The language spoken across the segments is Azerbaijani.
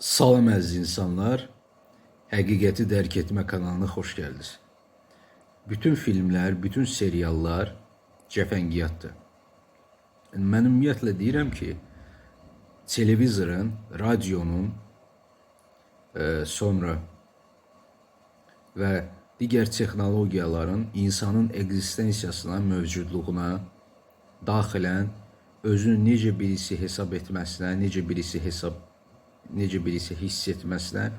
Salam əziz insanlar, Həqiqəti Dərk Etmə kanalına xoş gəldiniz. Bütün filmlər, bütün seriallar cəfəngiyatdır. Mən ümumiyyətlə deyirəm ki, televizorun, radionun, sonra və digər texnologiyaların insanın ekzistensiyasına, mövcudluğuna daxilən özünü necə birisi hesab etməsinə, necə birisi hiss etməsinə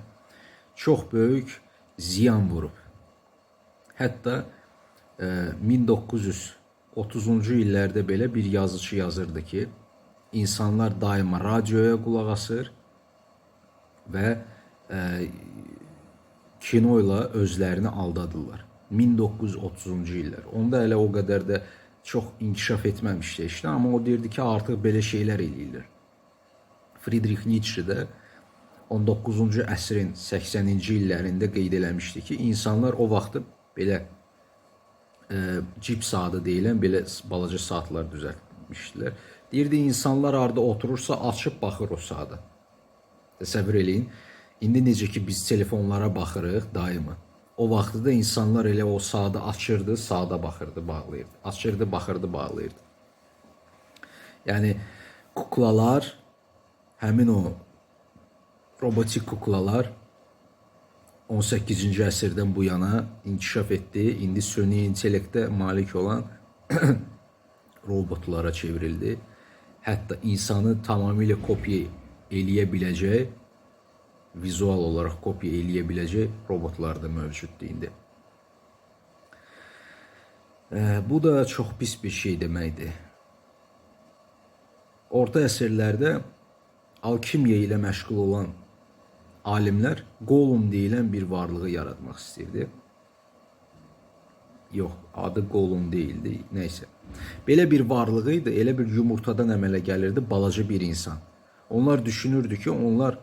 çox böyük ziyan vurub. Hətta 1930-cu illərdə belə bir yazıçı yazırdı ki, insanlar daima radioya qulaq asır və kino ilə özlərini aldadırlar. 1930-cu illər. Onda hələ o qədər də çox inkişaf etməmişdi heç nə, amma o deyirdi ki, artıq belə şeylər eləyirlər. Friedrich Nietzsche də 19-cu əsrin 80-ci illərində qeyd eləmişdi ki, insanlar o vaxtı belə cip saatı deyilən belə balaca saatlar düzəltmişdilər. Deyirdi, insanlar harda oturursa açıb baxır o saata. Təsəvvür eləyin. İndi necə ki biz telefonlara baxırıq daima. O vaxtı da insanlar elə o saatı açırdı, saata baxırdı, bağlayırdı. Açırdı, baxırdı, bağlayırdı. Yəni kuklalar, həmin o robotik kuklalar 18-ci əsrdən bu yana inkişaf etdi. İndi süni intellektə malik olan robotlara çevrildi. Hətta insanı tamamilə kopya eləyə biləcək, vizual olaraq kopya eləyə biləcək robotlar da mövcuddur indi. Bu da çox pis bir şey deməkdir. Orta əsrlərdə alkimiya ilə məşğul olan alimlər Golem deyilən bir varlığı yaratmaq istəyirdi. Yox, adı Golem deyildi, nəysə. Belə bir varlığı idi, elə bir yumurtadan əmələ gəlirdi balaca bir insan. Onlar düşünürdü ki, onlar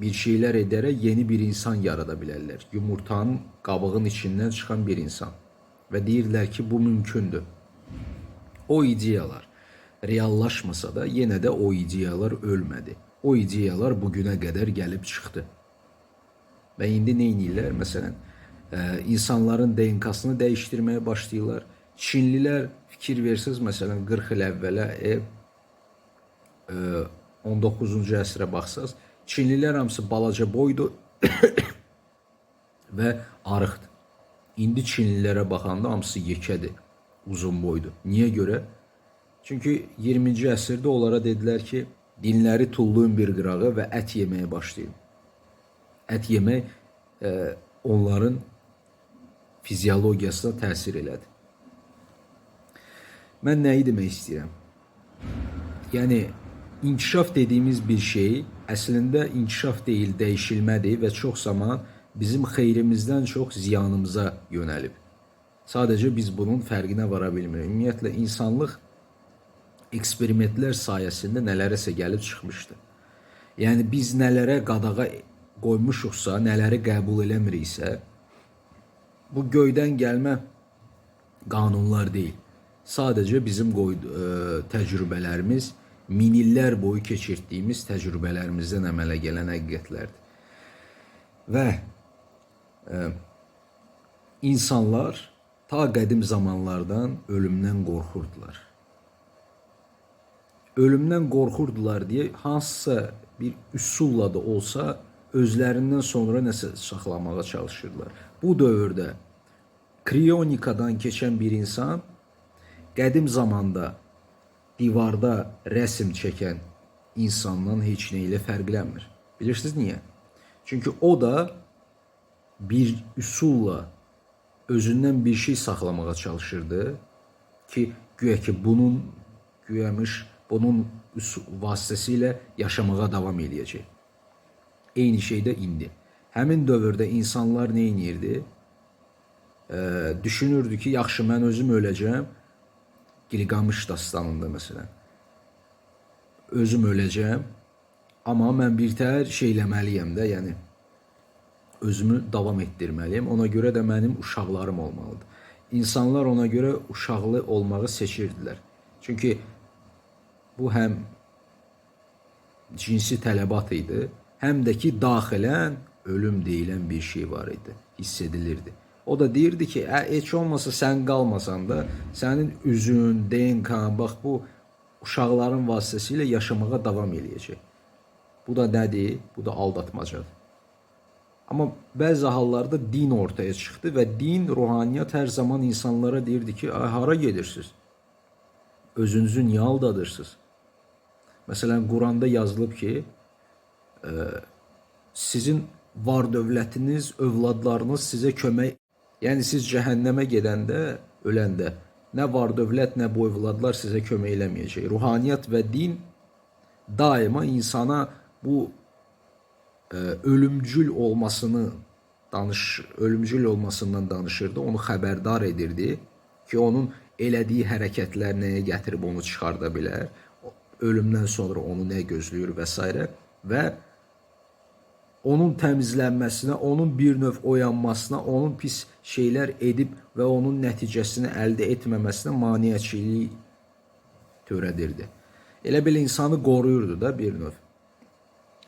bir şeylər edərək yeni bir insan yarada bilərlər. Yumurtanın qabığın içindən çıxan bir insan. Və deyirdilər ki, bu mümkündür. O ideyalar reallaşmasa da yenə də o ideyalar ölmədi. O ideyalar bugünə qədər gəlib çıxdı. Və indi nə edirlər? Məsələn, insanların DNK-sını dəyişdirməyə başlayırlar. Çinlilər fikir versəz, məsələn, 40 il əvvələ, 19-cu əsrə baxsaz, Çinlilər hamısı balaca boydu və arıqdı. İndi Çinlilərə baxanda hamısı yekədir, uzun boydu. Niyə görə? Çünki 20-ci əsrdə onlara dedilər ki, dinləri tulluyun bir qırağı və ət yeməyə başlayın. Ət yemək onların fiziologiyasına təsir elədi. Mən nəyi demək istəyirəm? Yəni, inkişaf dediyimiz bir şey əslində inkişaf deyil, dəyişilmədir və çox zaman bizim xeyrimizdən çox ziyanımıza yönəlib. Sadəcə biz bunun fərqinə vara bilmirik. Ümumiyyətlə, insanlıq eksperimentlər sayəsində nələrəsə gəlib çıxmışdı. Yəni, biz nələrə qadağa qoymuşuqsa, nələri qəbul eləmiriksə, bu göydən gəlmə qanunlar deyil. Sadəcə bizim təcrübələrimiz, min illər boyu keçirdiyimiz təcrübələrimizdən əmələ gələn həqiqətlərdir. Və insanlar ta qədim zamanlardan ölümdən qorxurdular. Ölümdən qorxurdular deyə hansısa bir üsulla da olsa özlərindən sonra nəsə saxlamağa çalışırdılar. Bu dövrdə kriyonikadan keçən bir insan qədim zamanda divarda rəsm çəkən insandan heç nə ilə fərqlənmir. Bilirsiniz niyə? Çünki o da bir üsulla özündən bir şey saxlamağa çalışırdı ki, güya ki bunun güyamış bunun vasitəsilə yaşamağa davam eləyəcək. Eyni şey də indi. Həmin dövrdə insanlar nə edirdi? Düşünürdü ki, yaxşı mən özüm öləcəm. Gilgamış dastanında məsələn. Özüm öləcəm, amma mən birtəhər şey eləməliyəm də, yəni özümü davam etdirməliyəm. Ona görə də mənim uşaqlarım olmalıdır. İnsanlar ona görə uşaqlı olmağı seçirdilər. Çünki bu həm cinsi tələbat idi, Həm də ki, daxilən ölüm deyilən bir şey var idi, hiss edilirdi. O da deyirdi ki, heç olmasa sən qalmasan da, sənin üzün, DNK-n, bax bu uşaqların vasitəsilə yaşamağa davam eləyəcək. Bu da nədir? Bu da aldatmacadır. Amma bəzi hallarda din ortaya çıxdı və din, ruhaniyyat hər zaman insanlara deyirdi ki, hara gedirsiniz? Özünüzü niyə aldadırsınız? Məsələn, Quranda yazılıb ki, sizin var dövlətiniz, övladlarınız sizə kömək, yəni siz cəhənnəmə gedəndə, öləndə nə var dövlət, nə bu övladlar sizə kömək eləməyəcək. Ruhaniyyat və din daima insana bu ölümcül olmasını ölümcül olmasından danışırdı, onu xəbərdar edirdi ki, onun elədiyi hərəkətlər nəyə gətirib onu çıxarda bilər, ölümdən sonra onu nə gözləyir və s. və onun təmizlənməsinə, onun bir növ oyanmasına, onun pis şeylər edib və onun nəticəsini əldə etməməsinə maneəçilik törədirdi. Elə belə insanı qoruyurdu da bir növ.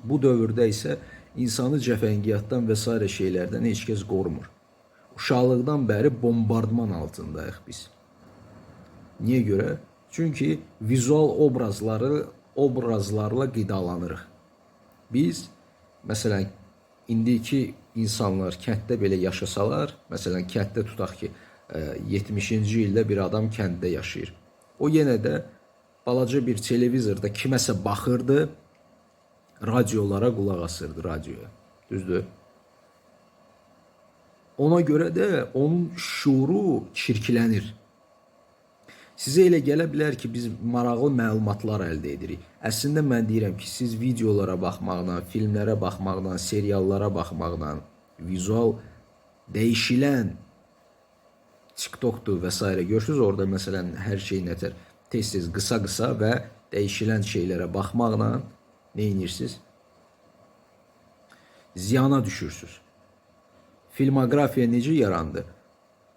Bu dövrdə isə insanı cəfəngiyatdan və sairə şeylərdən heç kəs qorumur. Uşaqlıqdan bəri bombardman altındayıq biz. Niyə görə? Çünki vizual obrazlarla qidalanırıq. Biz, məsələn, indiki insanlar kənddə belə yaşasalar, məsələn, kənddə tutaq ki, 70-ci ildə bir adam kənddə yaşayır. O yenə də balaca bir televizorda kiməsə baxırdı, radiolara qulaq asırdı, radioya. Düzdür? Ona görə də onun şuuru çirklənir. Sizə elə gələ bilər ki, biz maraqlı məlumatlar əldə edirik. Əslində mən deyirəm ki, siz videolara baxmaqla, filmlərə baxmaqla, seriallara baxmaqla, vizual dəyişilən TikTokdur və s. görürsünüz, orada məsələn hər şey nətər tez-tez qısa-qısa və dəyişilən şeylərə baxmaqla nə edirsiniz? Ziyana düşürsünüz. Filmoqrafiya necə yarandı?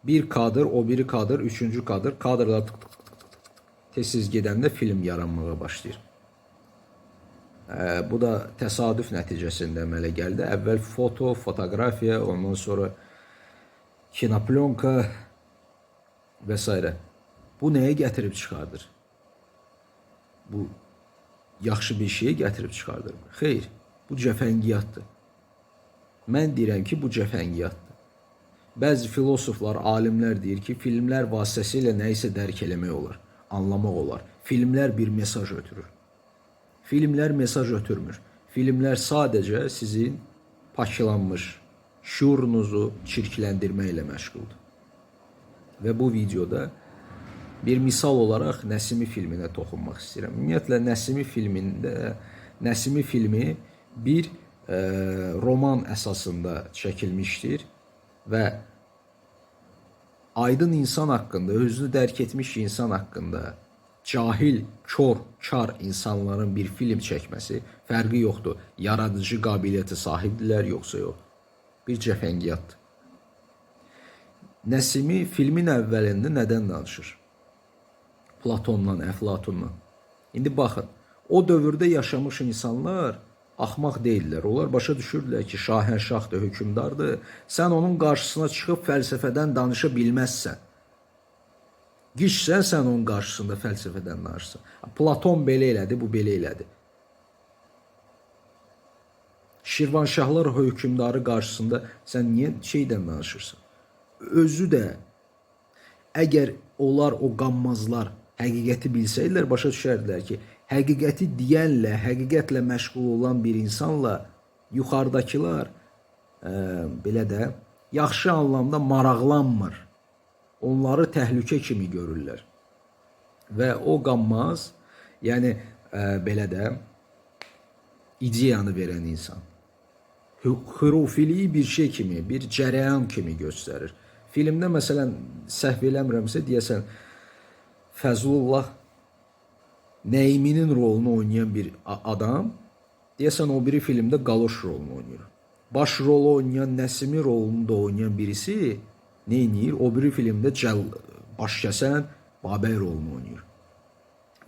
Bir kadr, o biri kadr, üçüncü kadr, kadrlar tık tık tık tık tık tık tez-tez gedəndə film yaranmağa başlayır. Bu da təsadüf nəticəsində əmələ gəldi. Əvvəl foto, fotoqrafiya, ondan sonra kinoplonka və s. Bu nəyə gətirib çıxardır? Bu yaxşı bir şeyə gətirib çıxardırmı? Xeyr, bu cəfəngiyatdır. Mən deyirəm ki, bu cəfəngiyatdır. Bəzi filosoflar, alimlər deyir ki, filmlər vasitəsilə nəyisə dərk eləmək olar, anlamaq olar. Filmlər bir mesaj ötürür. Filmlər mesaj ötürmür. Filmlər sadəcə sizin paklanmış şüurunuzu çirkləndirməklə məşğuldur. Və bu videoda bir misal olaraq Nəsimi filminə toxunmaq istəyirəm. Ümumiyyətlə Nəsimi filmi bir roman əsasında çəkilmişdir və aydın insan haqqında, özünü dərk etmiş insan haqqında cahil, kor, kar insanların bir film çəkməsi fərqi yoxdur. Yaradıcı qabiliyyətə sahibdirlər yoxsa yox. Bir cəfəngiyatdır. Nəsimi filmin əvvəlində nədən danışır? Platondan, Əflatundan. İndi baxın, o dövrdə yaşamış insanlar axmaq deyildilər. Onlar başa düşürdülər ki, şahənşahdır, hökmdardır. Sən onun qarşısına çıxıb fəlsəfədən danışa bilməzsən. Giçsən sən onun qarşısında fəlsəfədən danışsan. Platon belə elədi, bu belə elədi. Şirvanşahlar hökmdarı qarşısında sən niyə şeydən danışırsan? Özü də əgər onlar o qanmazlar həqiqəti bilsəydilər, başa düşərdilər ki, həqiqəti deyənlə, həqiqətlə məşğul olan bir insanla yuxarıdakılar belə də yaxşı anlamda maraqlanmır. Onları təhlükə kimi görürlər. Və o qanmaz, yəni belə də ideyanı verən insan hurufiliyi bir şey kimi, bir cərəyan kimi göstərir. Filmdə məsələn səhv eləmirəmsə deyəsən Fəzlullah Nəiminin rolunu oynayan bir adam deyəsən o biri filmdə Qaloş rolunu oynayır. Baş rolu oynayan Nəsimi rolunu da oynayan birisi nə edir? O biri filmdə baş kəsən Babək rolunu oynayır.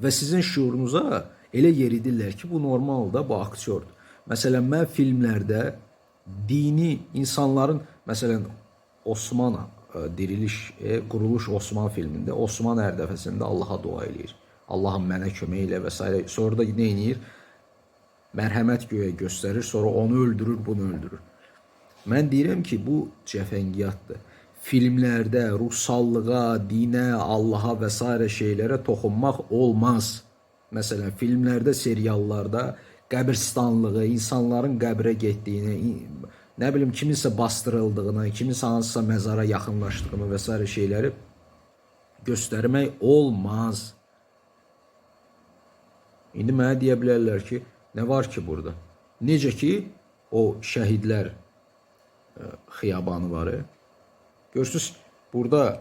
Və sizin şüurunuza elə yeridirlər ki, bu normaldır, bu aktyordur. Məsələn, mən filmlərdə dini insanların, məsələn, Osman diriliş, Quruluş Osman filmində Osman hər dəfəsində Allaha dua eləyir. Allahım mənə kömək elə və s. Sonra da nə eləyir? Mərhəmət göyə göstərir, sonra onu öldürür, bunu öldürür. Mən deyirəm ki, bu cəfəngiyatdır. Filmlərdə ruhsallığa, dinə, Allaha və s. şeylərə toxunmaq olmaz. Məsələn, filmlərdə, seriallarda qəbirstanlığı, insanların qəbrə getdiyini, nə bilim kiminsə bastırıldığını, kiminsə hansısa məzara yaxınlaşdığını və s. şeyləri göstərmək olmaz. İndi mənə deyə bilərlər ki, nə var ki burada? Necə ki, o şəhidlər xiyabanı var. Görürsüz, burada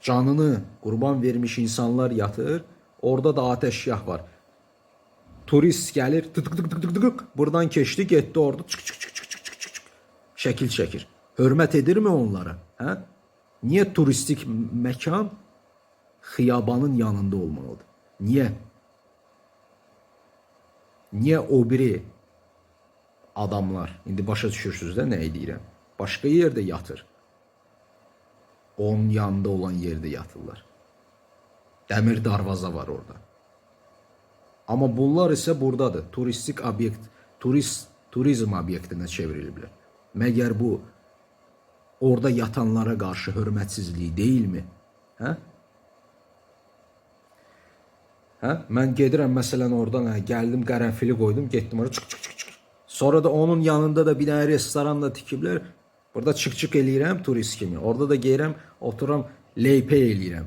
canını qurban vermiş insanlar yatır. Orada da ateşgah var. Turist gəlir, tık tık tık tık tık, buradan keçdi, getdi orada çık çık çık çık çık çık çık şəkil çəkir. Hörmət edirmi onlara? Hə? Niyə turistik məkan xiyabanın yanında olmalıdır? Niyə? Niyə o biri adamlar, indi başa düşürsünüz də nə deyirəm, başqa yerdə yatır. Onun yanında olan yerdə yatırlar. Dəmir darvaza var orada. Amma bunlar isə buradadır. Turistik obyekt, turizm obyektinə çevriliblər. Məgər bu orada yatanlara qarşı hörmətsizlik deyilmi? Hə? Hə? Mən gedirəm məsələn oradan, hə, gəldim qərənfili qoydum, getdim ora çıx çıx çıx çıx. Sonra da onun yanında da bir dənə restoran da tikiblər. Burada çıx-çıx eləyirəm turist kimi. Orada da gedirəm, oturam, leypə eləyirəm.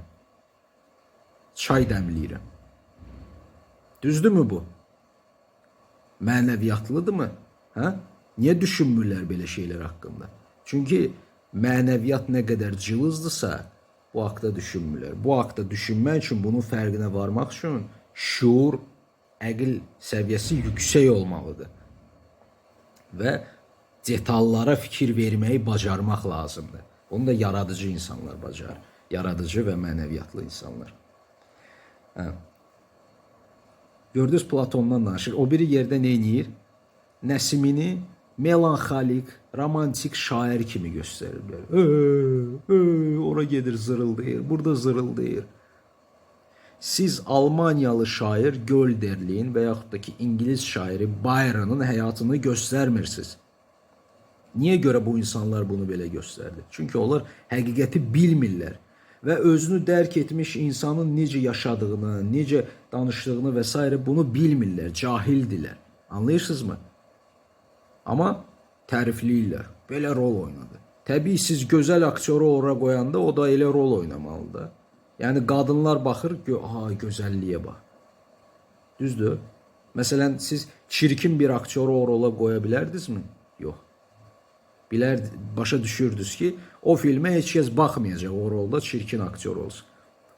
Çay dəmləyirəm. Düzdürmü bu? Mənəviyyatlıdırmı? Hə? Niyə düşünmürlər belə şeylər haqqında? Çünki mənəviyyat nə qədər cılızdırsa, bu haqda düşünmürlər. Bu haqda düşünmək üçün, bunun fərqinə varmaq üçün şuur, əql səviyyəsi yüksək olmalıdır. Və detallara fikir verməyi bacarmaq lazımdır. Bunu da yaradıcı insanlar bacarır. Yaradıcı və mənəviyyatlı insanlar. Hə. Gördünüz, Platondan danışır. O biri yerdə nə eləyir? Nəsimini melanxolik, romantik şair kimi göstərirlər. Ora gedir zırıldayır, burada zırıldayır. Siz Almaniyalı şair Gölderlin və yaxud da ki İngilis şairi Byron'ın həyatını göstərmirsiniz. Niyə görə bu insanlar bunu belə göstərdi? Çünki onlar həqiqəti bilmirlər və özünü dərk etmiş insanın necə yaşadığını, necə danışdığını və s. bunu bilmirlər, cahildirlər. Anlayırsınızmı? Amma tərifləyirlər. Belə rol oynadı. Təbii siz gözəl aktyoru ora qoyanda o da elə rol oynamalıdır. Yəni qadınlar baxır, aha gözəlliyə bax. Düzdür? Məsələn, siz çirkin bir aktyoru o rola qoya bilərdinizmi? Yox. Başa düşürdünüz ki, o filmə heç kəs baxmayacaq o rolda çirkin aktyor olsun.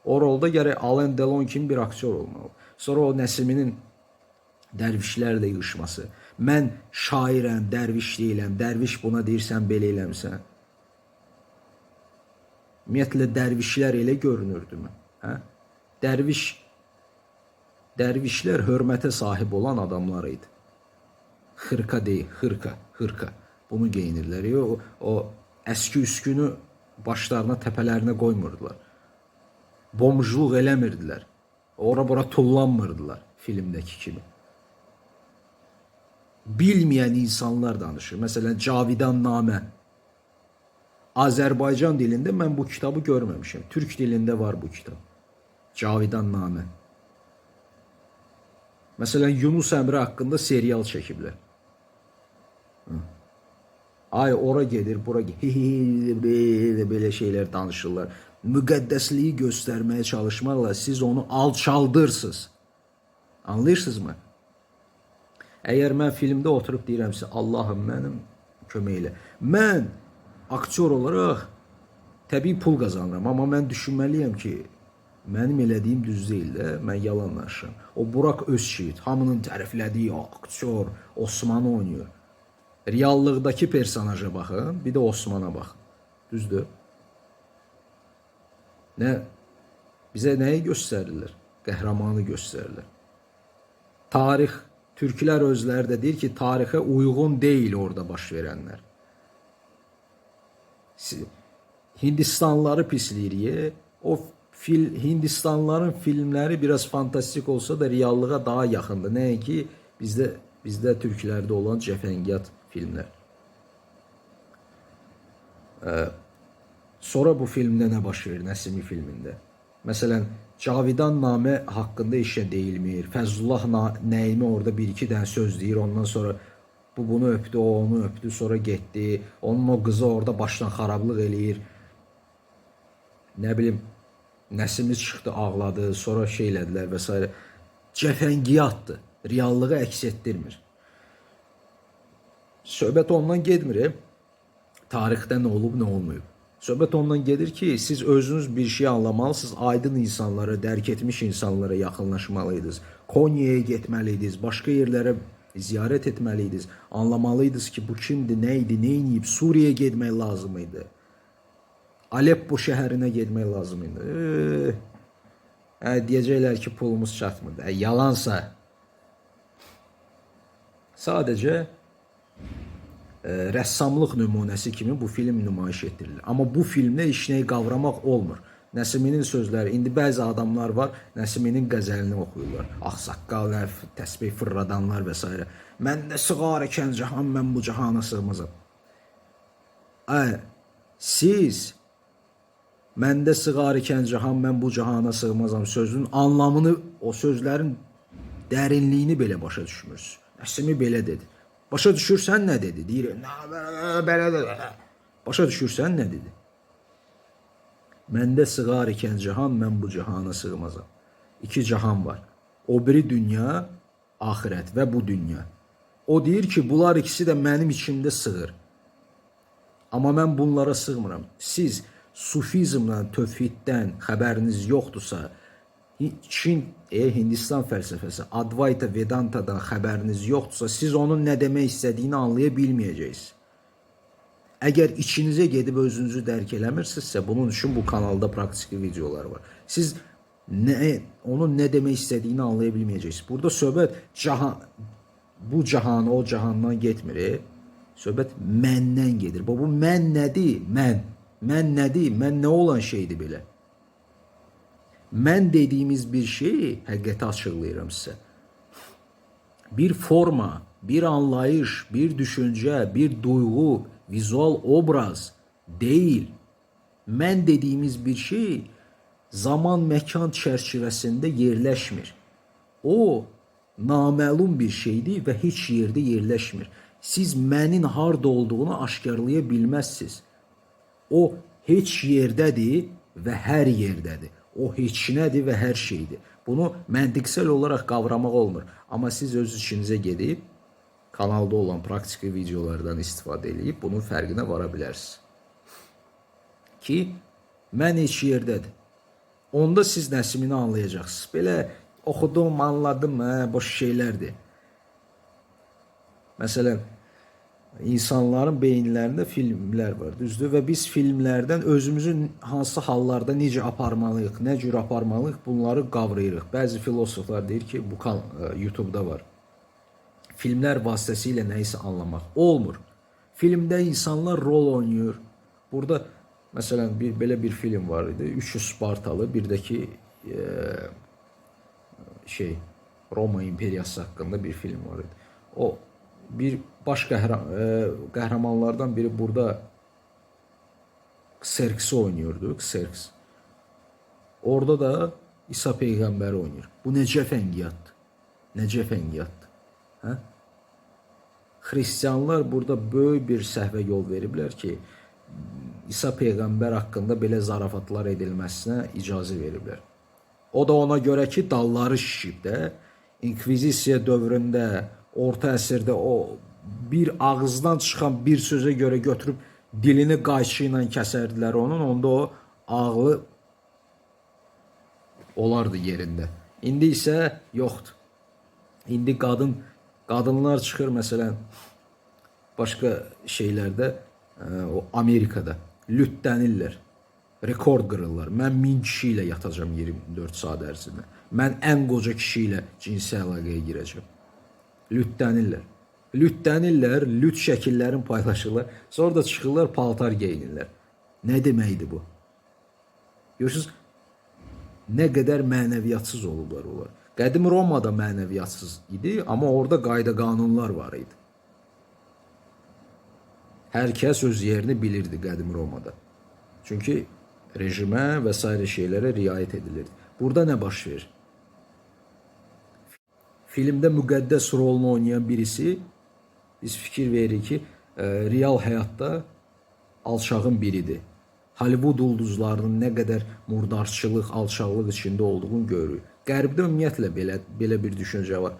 O rolda gərək Alain Delon kimi bir aktyor olmalı. Sonra o Nəsiminin dərvişlərlə yığışması. Mən şairəm, dərviş deyiləm. Dərviş buna deyirsən, belə eləmisən. Ümumiyyətlə dərvişlər elə görünürdümü? Hə? Dərvişlər hörmətə sahib olan adamlar idi. Xırka deyil, xırka, xırka. Bunu geyinirlər. O əski üskünü başlarına, təpələrinə qoymurdular. Bomjluq eləmirdilər. Ora bura tullanmırdılar filmdəki kimi. Bilməyən insanlar danışır. Məsələn, Cavidan Namə. Azərbaycan dilində mən bu kitabı görməmişəm. Türk dilində var bu kitab. Cavidan Namə. Məsələn, Yunus Əmrə haqqında serial çəkiblər. Hı. Ay ora gedir, bura gedir. Belə belə şeylər danışırlar. Müqəddəsliyi göstərməyə çalışmaqla siz onu alçaldırsınız. Anlayırsınızmı? Əgər mən filmdə oturub deyirəmsə, Allahım mənim kömək elə. Mən aktyor olaraq təbii pul qazanıram, amma mən düşünməliyəm ki, mənim elədiyim düz deyil də, mən yalan danışıram. O Burak Özçivit, hamının təriflədiyi aktyor, Osmanı oynayır. Reallıqdakı personaja baxın, bir də Osmana baxın. Düzdür? Nə? Bizə nəyi göstərirlər? Qəhrəmanı göstərirlər. Tarix, türklər özləri də deyir ki, tarixə uyğun deyil orada baş verənlər. Hindistanlıları pisləyirik. O Hindistanlıların filmləri biraz fantastik olsa da reallığa daha yaxındır. Nəinki bizdə türklərdə olan cəfəngiyat filmlər. Sonra bu filmdə nə baş verir, Nəsimi filmində? Məsələn, Cavidan Namə haqqında heç nə deyilmir. Fəzullah Nəimi orada bir-iki dənə söz deyir. Ondan sonra bu bunu öpdü, o onu öpdü, sonra getdi. Onun o qızı orada başdan xarablıq eləyir. Nə bilim, Nəsimi çıxdı, ağladı, sonra şey elədilər və s. Cəfəngiyatdır. Reallığı əks etdirmir. Söhbət ondan getmir. Tarixdə nə olub, nə olmayıb. Söhbət ondan gedir ki, siz özünüz bir şey anlamalısınız, aydın insanlara, dərk etmiş insanlara yaxınlaşmalıydınız. Konya'ya getməliydiniz, başqa yerlərə ziyarət etməliydiniz. Anlamalıydınız ki, bu kimdir, nə idi, nə eləyib, Suriyaya getmək lazım idi. Aleppo şəhərinə getmək lazım idi. Deyəcəklər ki, pulumuz çatmırdı. Yalansa. Sadəcə rəssamlıq nümunəsi kimi bu film nümayiş etdirilir. Amma bu filmdə heç nəyi qavramaq olmur. Nəsiminin sözləri, indi bəzi adamlar var, Nəsiminin qəzəlini oxuyurlar. Ağsaqqal, təsbeh fırladanlar və s. Mən də sığar ikən cahan, mən bu cahana sığmazam. Siz məndə sığar ikən cahan, mən bu cahana sığmazam sözünün anlamını, o sözlərin dərinliyini belə başa düşmürsünüz. Nəsimi belə dedi. Başa düşürsən nə dedi? Deyir, belə dedi. Başa düşürsən nə dedi? Məndə sığar ikən cahan, mən bu cahana sığmazam. İki cahan var. O biri dünya, axirət və bu dünya. O deyir ki, bunlar ikisi də mənim içimdə sığır. Amma mən bunlara sığmıram. Siz sufizmlə, tövhiddən xəbəriniz yoxdursa, Çin, Hindistan fəlsəfəsi, Advaita Vedantadan xəbəriniz yoxdursa, siz onun nə demək istədiyini anlaya bilməyəcəksiniz. Əgər içinizə gedib özünüzü dərk eləmirsinizsə, bunun üçün bu kanalda praktiki videolar var. Siz onun nə demək istədiyini anlaya bilməyəcəksiniz. Burada söhbət bu cahan, o cahandan getmir. Söhbət məndən gedir. Bu mən nədir? Mən. Mən nədir? Mən nə olan şeydir belə? Mən dediyimiz bir şeyi həqiqəti açıqlayıram sizə. Bir forma, bir anlayış, bir düşüncə, bir duyğu, vizual obraz deyil. Mən dediyimiz bir şey zaman, məkan çərçivəsində yerləşmir. O naməlum bir şeydir və heç yerdə yerləşmir. Siz mənin harda olduğunu aşkarlaya bilməzsiniz. O heç yerdədir və hər yerdədir. O heç nədir və hər şeydir. Bunu məntiqsel olaraq qavramaq olmur. Amma siz öz işinizə gedib kanalda olan praktiki videolardan istifadə eləyib bunun fərqinə vara bilərsiniz. Ki, mən heç yerdədir. Onda siz Nəsimini anlayacaqsınız. Belə oxudum, anladım, boş şeylərdir. Məsələn, insanların beyinlərində filmlər var, düzdür? Və biz filmlərdən özümüzü hansı hallarda necə aparmalıyıq, nə cür aparmalıyıq, bunları qavrayırıq. Bəzi filosoflar deyir ki, bu YouTube-da var. Filmlər vasitəsilə nəyisə anlamaq olmur. Filmdə insanlar rol oynayır. Burada məsələn belə bir film var idi. 300 Spartalı, bir də ki Roma imperiyası haqqında bir film var idi. O bir baş qəhrəmanlardan biri burada Xerx'i oynuyordu. Xerx. Orada da İsa peyğəmbəri oynayır. Bu nə cəfəngiyatdır? Nə cəfəngiyatdır? Hə? Xristianlar burada böyük bir səhvə yol veriblər ki, İsa peyğəmbər haqqında belə zarafatlar edilməsinə icazə veriblər. O da ona görə ki, dalları şişib də. İnkvizisiya dövründə, orta əsrdə o bir ağızdan çıxan bir sözə görə götürüb dilini qayçı ilə kəsərdilər onun, onda o ağlı olardı yerində. İndi isə yoxdur. İndi qadınlar çıxır məsələn başqa şeylərdə, o Amerikada lütlənirlər. Rekord qırırlar. Mən 1000 kişi ilə yatacağam 24 saat ərzində. Mən ən qoca kişi ilə cinsi əlaqəyə girəcəm. Lütlənirlər. Lütlənirlər, lüt şəkillərini paylaşırlar. Sonra da çıxırlar, paltar geyinirlər. Nə deməkdir bu? Görürsünüz, nə qədər mənəviyyatсız olublar onlar. Qədim Romada mənəviyyatsız idi, amma orada qayda qanunlar var idi. Hər kəs öz yerini bilirdi qədim Romada. Çünki rejimə və sairə şeylərə riayət edilirdi. Burada nə baş verir? Filmdə müqəddəs rolunu oynayan birisi, biz fikir veririk ki, real həyatda alçağın biridir. Hollywood ulduzlarının nə qədər murdarçılıq, alçaqlıq içində olduğunu görürük. Qərbdə ümumiyyətlə belə bir düşüncə var.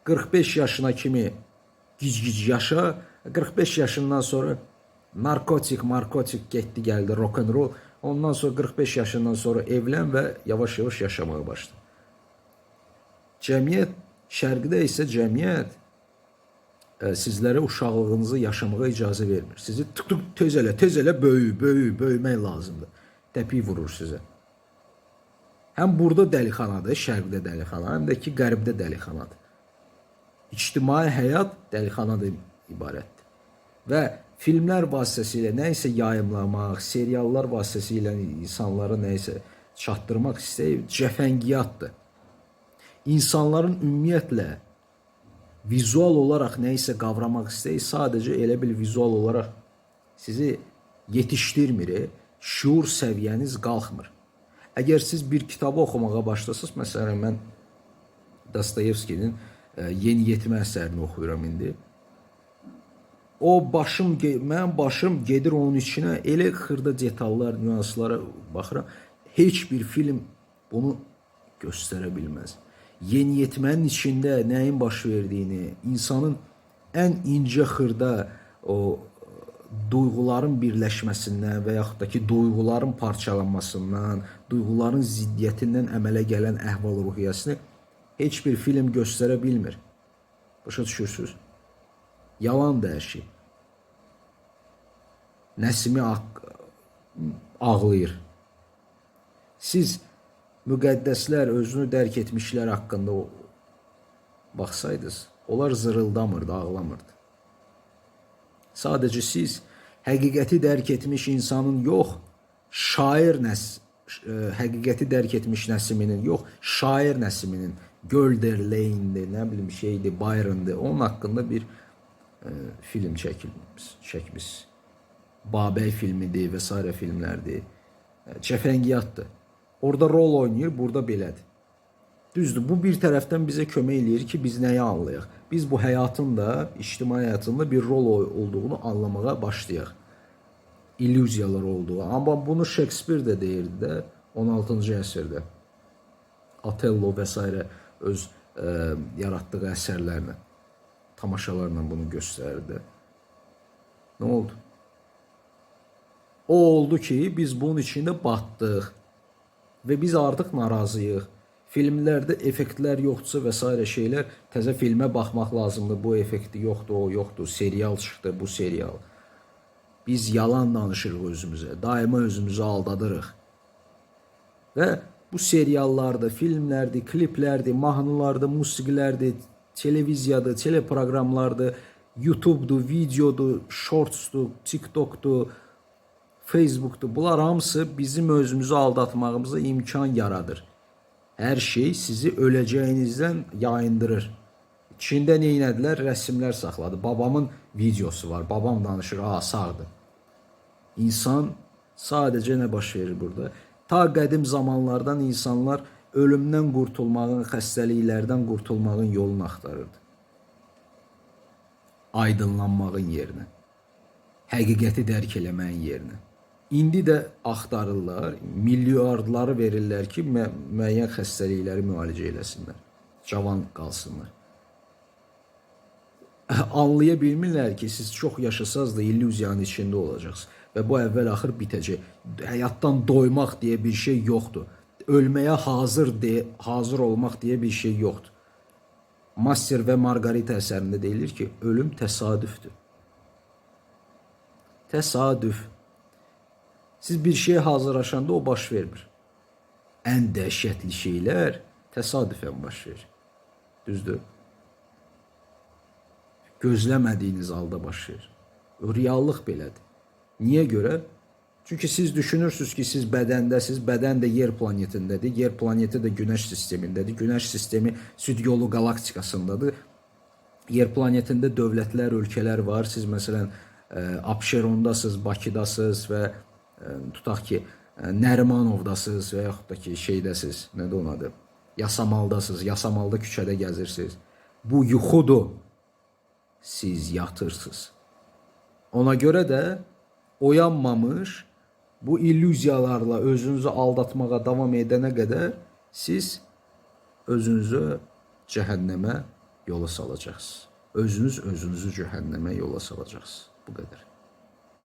45 yaşına kimi gic-gic yaşa, 45 yaşından sonra narkotik, markotik getdi, gəldi, rock and roll. Ondan sonra 45 yaşından sonra evlən və yavaş-yavaş yaşamağa başla. Cəmiyyət, şərqdə isə cəmiyyət sizlərə uşaqlığınızı yaşamağa icazə vermir. Sizi tık tık tez elə, tez elə böyü, böyü, böyümək lazımdır. Təpik vurur sizə. Həm burada dəlixanadır, şərqdə dəlixana, həm də ki qərbdə dəlixanadır. İctimai həyat dəlixanadan ibarətdir. Və filmlər vasitəsilə nə isə yayımlamaq, seriallar vasitəsilə insanlara nə isə çatdırmaq istəyib cəfəngiyatdır. İnsanların ümumiyyətlə vizual olaraq nə isə qavramaq istəyir, sadəcə elə bil vizual olaraq sizi yetişdirmir, şuur səviyyəniz qalxmır. Əgər siz bir kitabı oxumağa başlasaz, məsələn mən Dostoyevskinin Yeniyetmə əsərini oxuyuram indi. O başım, mənim başım gedir onun içinə, elə xırda detallar, nüanslara baxıram. Heç bir film bunu göstərə bilməz. Yeniyetmənin içində nəyin baş verdiyini, insanın ən incə xırda o duyğuların birləşməsindən və yaxud da ki duyğuların parçalanmasından, duyğuların ziddiyyətindən əmələ gələn əhval-ruhiyyəsini heç bir film göstərə bilmir. Başa düşürsüz? Yalandır hər şey. Nəsimi ağlayır. Siz müqəddəslər, özünü dərk etmişlər haqqında baxsaydınız, onlar zırıldamırdı, ağlamırdı. Sadəcə siz həqiqəti dərk etmiş insanın yox, həqiqəti dərk etmiş Nəsiminin yox, şair Nəsiminin Gölderlein'dir, nə bilim şeydir, Byron'dır. Onun haqqında bir film çəkilmiş, çəkmiş. Babək filmidir və sairə filmlərdir. Cəfəngiyatdır. Orada rol oynayır, burada belədir. Düzdür, bu bir tərəfdən bizə kömək eləyir ki, biz nəyi anlayaq? Biz bu həyatın da, ictimai həyatın da bir rol olduğunu anlamağa başlayaq. İllüziyalar olduğu. Amma bunu Shakespeare də deyirdi də 16-cı əsrdə. Otello və sairə öz yaratdığı əsərlərlə, tamaşalarla bunu göstərdi. Nə oldu? O oldu ki, biz bunun içində batdıq və biz artıq narazıyıq. Filmlərdə effektlər yoxdursa və sairə şeylər, təzə filmə baxmaq lazımdır. Bu effekti yoxdur, o yoxdur. Serial çıxdı, bu serial. Biz yalan danışırıq özümüzə. Daima özümüzü aldadırıq. Və bu seriallarda, filmlərdir, kliplərdir, mahnılardır, musiqilərdir, televiziyadır, teleproqramlardır, YouTube'dur, videodur, shortsdur, TikTok'dur, Facebook'dur. Bunlar hamısı bizim özümüzü aldatmağımıza imkan yaradır. Hər şey sizi öləcəyinizdən yayındırır. Çində nə etdilər? Rəsimlər saxladı. Babamın videosu var. Babam danışır, "A, sağdır." İnsan sadəcə nə baş verir burada? Ta qədim zamanlardan insanlar ölümdən qurtulmağın, xəstəliklərdən qurtulmağın yolunu axtarırdı. Aydınlanmağın yerinə, həqiqəti dərk eləməyin yerinə. İndi də axtarırlar, milyardları verirlər ki, müəyyən xəstəlikləri müalicə eləsinlər, cavan qalsınlar. Anlaya bilmirlər ki, siz çox yaşasanız da illüziyanın içində olacaqsınız və bu əvvəl-axır bitəcək. Həyatdan doymaq deyə bir şey yoxdur. Ölməyə hazır olmaq deyə bir şey yoxdur. Master və Margarita əsərində deyilir ki, ölüm təsadüfdür. Təsadüf. Siz bir şeyə hazırlaşanda o baş vermir. Ən dəhşətli şeylər təsadüfən baş verir. Düzdür? Gözləmədiyiniz halda baş verir. O reallıq belədir. Niyə görə? Çünki siz düşünürsünüz ki, siz bədəndəsiz, bədən də yer planetindədir. Yer planeti də Günəş sistemindədir. Günəş sistemi Süd yolu qalaktikasındadır. Yer planetində dövlətlər, ölkələr var. Siz məsələn Abşerondasınız, Bakıdasınız və tutaq ki, Nərimanovdasınız və yaxud da ki, şeydəsiz, nədir onun adı? Yasamaldasınız, Yasamalda küçədə gəzirsiniz. Bu yuxudur. Siz yatırsınız. Ona görə də oyanmamış bu illüziyalarla özünüzü aldatmağa davam edənə qədər siz özünüzü cəhənnəmə yola salacaqsınız. Özünüz özünüzü cəhənnəmə yola salacaqsınız. Bu qədər.